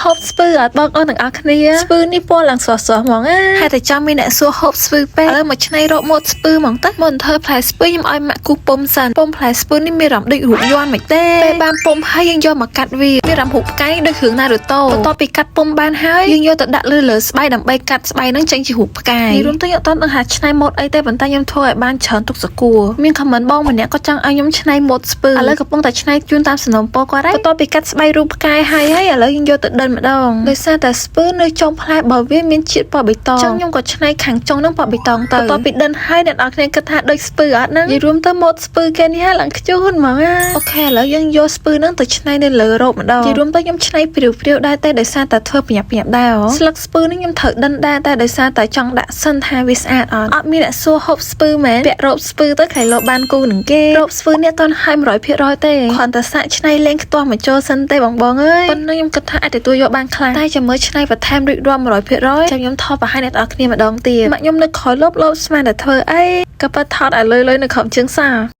ហូបស្ពឺអត់បងប្អូនទាំងអស់គ្នាស្ពឺនេះពណ៌ឡើងស្រស់ស្រស់ហ្មងណាហើយតែចាំមានអ្នកសួរហូបស្ពឺពេកឥឡូវមកឆ្នៃរកម៉ូតស្ពឺហ្មងទៅមុនធ្វើផ្លែស្ពឺខ្ញុំឲ្យម៉ាក់គូសពុំសិនពុំផ្លែស្ពឺនេះមានរំដូចរូបយន្តមិនទេពេលបានពុំហើយយើងយកមកកាត់វាមានរំរូបផ្កាយដូចគ្រឿងណារូតូបន្ទាប់ពីកាត់ពុំបានហើយយើងយកទៅដាក់លើលើស្បៃដើម្បីកាត់ស្បៃហ្នឹងចេញជារូបផ្កាយនេះរួមទៅខ្ញុំអត់ដឹងថាឆ្នៃម៉ូតអីទេប៉ុន្តែខ្ញុំធ្វើឲ្យបានច្រើនទុកសកួរមាន comment បងម្នាក់ក៏ចង់ឲ្យខ្ញុំឆ្នៃម៉ូតស្ពឺឥឡូវកំពុងតែឆ្នៃជូនតាមសំណូមពរគាត់ហើយបន្ទាប់ពីកាត់ស្បៃរូបផ្កាយហើយហើយឥឡូវយើងយកទៅដិនម្ដងដោយសារតែស្ពឺនៅចុងផ្លែរបស់វាមានជាតិពណ៌បៃតងចឹងខ្ញុំក៏ឆ្នៃខាងចុងហ្នឹងពណ៌បៃតងទៅបន្ទាប់ពីដិនហើយអ្នកនរគ្នាគិតថាដូចស្ពឺអត់ហ្នឹងនិយាយរួមទៅម៉ូតស្ពឺគេនេះហើយឡើងខ្ជូនហ្មងណាOK ឥឡូវយើងយកស្ពឺហ្នឹងទៅឆ្នៃនៅលើរ៉ូបម្ដងនិយាយរួមទៅខ្ញុំឆ្នៃព្រាវព្រាវដែរទេដោយសារតែធ្វើប្រញាប់ប្រញាប់ដែរហ៎ស្លឹកស្ពឺនេះខ្ញុំត្រូវដិនដែរតែដោយសារតែចង់ដាក់សិនថាវាស្អាតអត់អត់មានអ្នកសួរហូបស្ពឺមែនពាក់រ៉ូបស្ពឺទៅខៃលោបានគូនឹងគេរ៉ូបស្ពឺនេះអត់ទាន់ហើយ100%ទេគ្រាន់តែសាកឆ្នៃលេងខ្ទាស់មកចូលសិនទេបងបងអើយប៉ុន្តែខ្ញុំគិតថាអាចទទួលយកបានខ្លះតែចាំមើលឆ្នៃបន្ថែមរួចរាល់100%ចាំខ្ញុំថតបង្ហាញអ្នកនរគ្នាម្ដងទៀតម៉ាក់ខ្ញុំនៅក្រោយលបលបស្មានតែធ្វើអីក៏ប៉ិតថតឲ្យលុយលុយនៅក្រោមជើងសា។